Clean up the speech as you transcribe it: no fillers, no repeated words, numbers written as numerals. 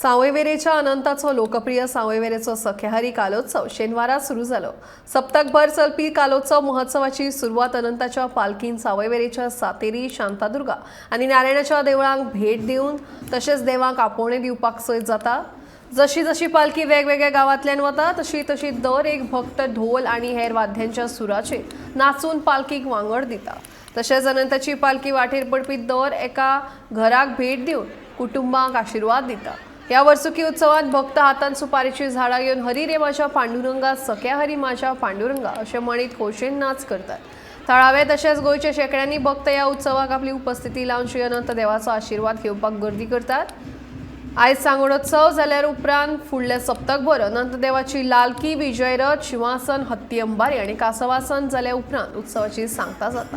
सावयवेरेच्या अनंताचो लोकप्रिय सावयवेरेचो सख्याहरी कालोत्सव शेनवारा सुरू जालो. सप्तकभर चलपी कालोत्सव महोत्सवाची सुरवात अनंताच्या पालखीन सावयवेरेच्या सातेरी, शांतादुर्गा आनी नारायणाच्या देवळांक भेट दिवन तशेंच देवांक आपोवणें दिवपाक सयत जाता. जशी जशी पालखी वेगवेगळ्या गांवांतल्यान वता तशी तशी दर एक भक्त ढोल आनी हेर वाद्यांच्या सुराचेर नाचून पालखीक वांगड दिता. तशेंच अनंताची पालखी वाटेर पडपी दर एका घराक भेट दिवन कुटुंबांक आशिर्वाद दिता. ह्या वर्सुकी उत्सवात भक्त हातान सुपारीची झाडां घेवन हरी रे माझ्या पांडुरंगा, सख्या हरी माझ्या पांडुरंगा अशें म्हणीत खोशेन नाच करतात. थळावे तशेंच गोंयच्या शेंकड्यांनी भक्त ह्या उत्सवाक आपली उपस्थिती लावन श्री अनंत देवाचो आशिर्वाद घेवपाक गर्दी करतात. आयज सांगोडोत्सव जाल्यार उपरांत फुडल्या सप्तकभर अनंत देवाची लालकी, विजयरथ, शिंवासन, हत्ती अंबारी आनी कासवासन जाल्या उपरांत उत्सवाची सांगता जाता.